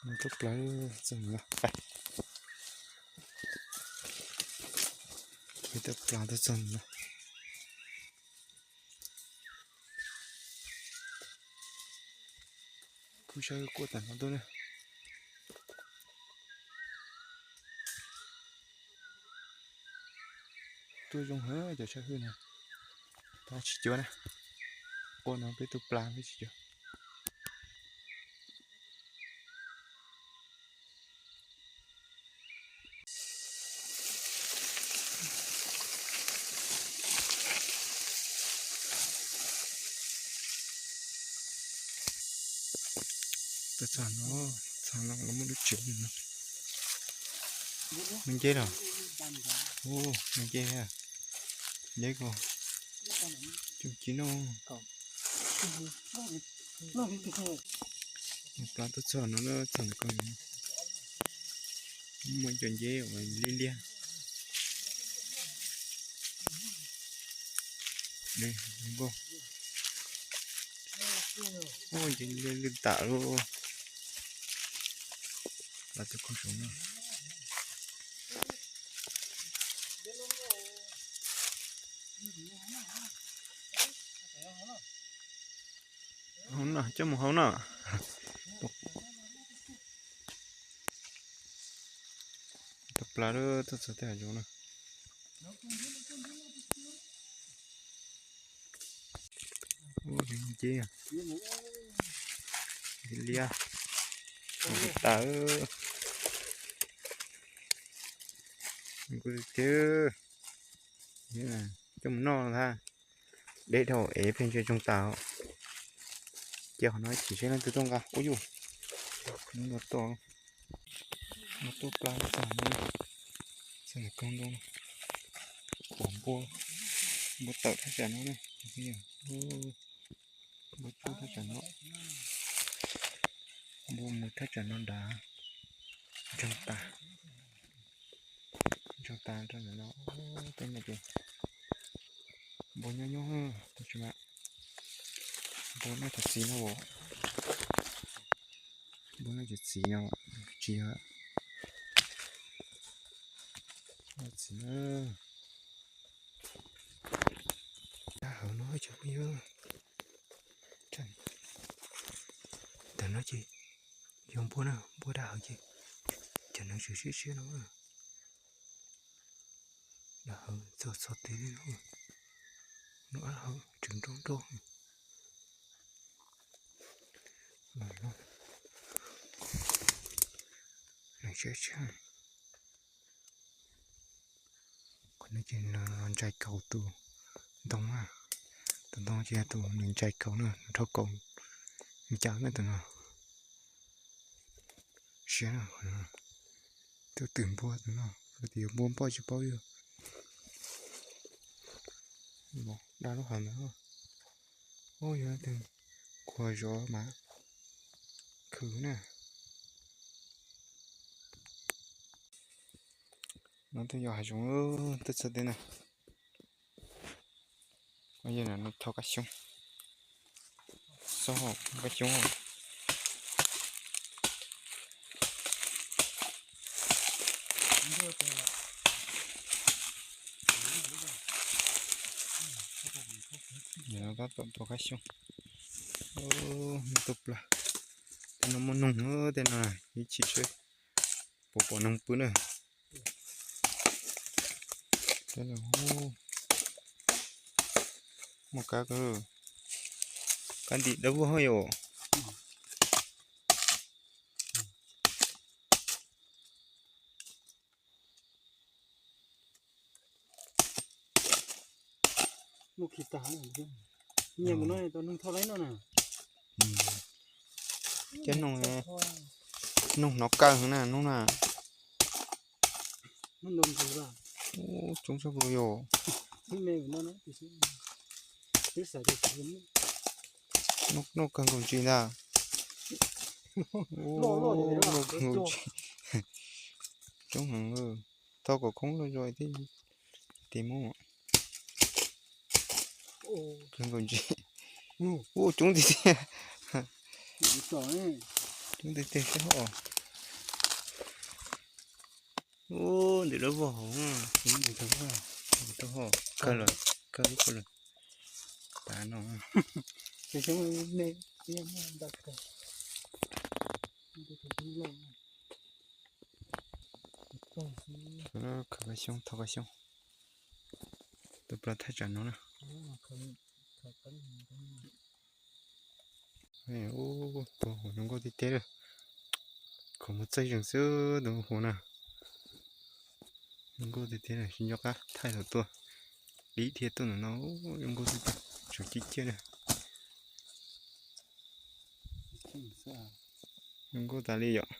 Tuaj plas txog no, peb tuaj plas tuaj txog no. Kuj saib kuj tam no tuaj na. Tuaj zoo heev cov saib hwj no. Tab tsis cuag na. Quaj no peb tuaj plas peb tsis cuag. Txog no, txog no lawv muaj lub tsev no. Nws nce los. Nws nce, nce ko. Coj ci noj. Nws plas tuaj txog no, txog ntawm ko. Muaj cov nceb uas liab liab. Nkauj. Ua nceb liab lwj tam lub. Los tus koj saum no. Hauv no, coj mus hauv no. Tuaj plas lawm, tuaj txog tej hav zoov na. Nceb, nceb liab, tas, kuj tiag, coj mus noj ntag. Deb dhau ev pheej tse tsoo tas. Cia qhov no chim seb leej twg tuaj nqa ub yus. Nws tuaj, nws tuaj plas txog no, txog ntawm koog ntoo, pom npua, npua tawm thaj tsam no na. Npua tsuj thaj tsam no, npua mus thaj tsam no nrad, ntsoog tas, ntsoog tas rau ntawm no. Tej no ces npua nyob nyob, tab sis mas npua noj cov txiv no, npua noj cov txiv no, tsis yog txiv na. Dab hawv no cov phooj ywg, ntawm no ces yog npua na, npua dab hawv ces cov neev tseem siab siab no. Dab hawv txog txog tes li no, no dab hawv tseem nrau nrau. Neev siab siab. Qhov no ces nws los ntsais kaus tus ntoo na, tus ntoo ces tus nws ntsais kaus na, nws rhaub kaus ncaws na tus no. Siab na, tus twm npua tus no, tus yuav npua npoj tsis paub yog. Dab lub hawv ntawd, ub, yog tus khuas zov mas khwv na. No twb yog hav zoov, twb txog tej na. Thov kab xyoob, xob kab xyoob. Tab tom thov kab xyoob. Tus plag, tej no muaj noog, tej no ib chim seb puas pom noog pw na. Muaj kab, kab ntim dawb vog yom. Nyiam mus no tau noog thauj laib no na. Cov noog, noog hnov kawg na hnub na. Ub, coob tshaj plaws yom. Noj kawg nkaus ntsis ntag. Noj kawg nkaus ntsis. Coob heev, thauj kom khoob loj zog thiab tes muab. Kawg nkaus ntsis. Ub, coob tiag tiag. Coob tiag tiag sab os. Ub, ntawm lub vog hauv, tsis muaj tau ho, kawg lawm, kawg lub kawg lawm. Tas no. Khaws koj xyoob, thov koj xyoob. Tus plas thaij tsam no na. Ub, tus hauv zoo nkauj tiag tiag li. Khuv muag txaij zeeg xwb tus hauv na. Zoo nkauj tiag tiag, tsis nco qab thaij thaum tuaj. Dib dhia tuaj ntawm no, zoo nkauj tiag tiag, tseem ciaj ciaj li. Zoo nkauj tas li yom.